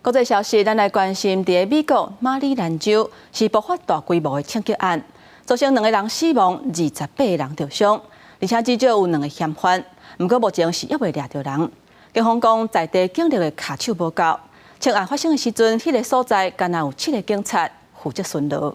國際消息，咱來關心，佇美國馬里蘭州是爆發大規模的槍擊案，造成兩個人死亡，28個人著傷，而且至少有兩個嫌犯。毋過目前是猶未掠著人。警方講，在地警力的跤手無夠。槍案發生的時陣，彼個所在干焦有七个警察負責巡邏。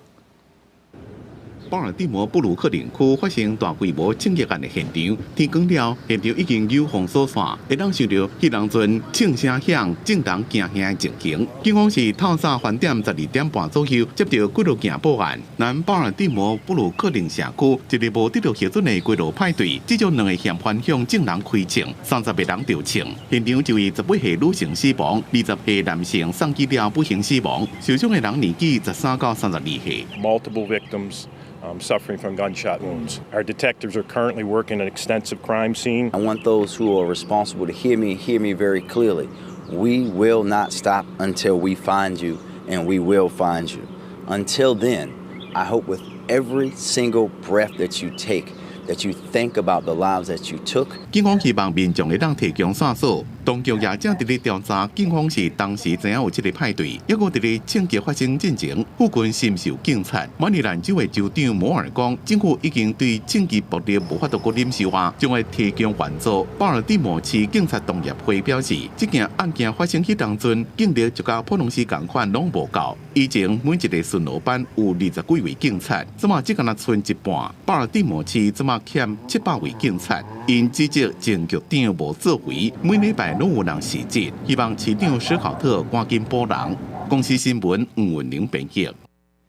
巴爾的摩布魯克林區發生大規模槍擊案的現場，天光了，現場已經有封鎖線，會當想著彼當陣槍聲響、眾人驚嚇的情形。警方是透早翻點12點半左右接到幾落件報案，南巴爾的摩布魯克林社區一个無得到核准的街路派對，至少兩个嫌犯向眾人開槍，30個人著槍。現場一位18歲女性死亡，20歲男性送醫了不幸死亡，受傷的人年紀13到32歲。 Multiple victims suffering from gunshot wounds. Our detectives are currently working an extensive crime scene. I want those who are responsible to hear me very clearly. We will not stop until we find you, and we will find you. Until then, I hope with every single breath that you take, that you think about the lives that you took. 警方希望民眾會當提供線索，當局也正佇咧調查。警方是當時知影有這个派對，抑閣佇咧槍擊發生進前，附近是毋是有警察？馬里蘭州的州長摩爾講，政府已經對槍擊暴力無法度閣忍受啊，將會提供援助。巴爾的摩市警察同業會表示，這件案件發生彼當陣，警力就佮普通時仝款攏無夠。以前每一个巡邏班有20幾位警察，這馬只干焦賰一半。巴爾的摩市這馬欠700位警察，𪜶指責前局長無作為，每禮拜攏有人襲擊，希望市長史考特趕緊補人。公視新聞吳文玲編譯。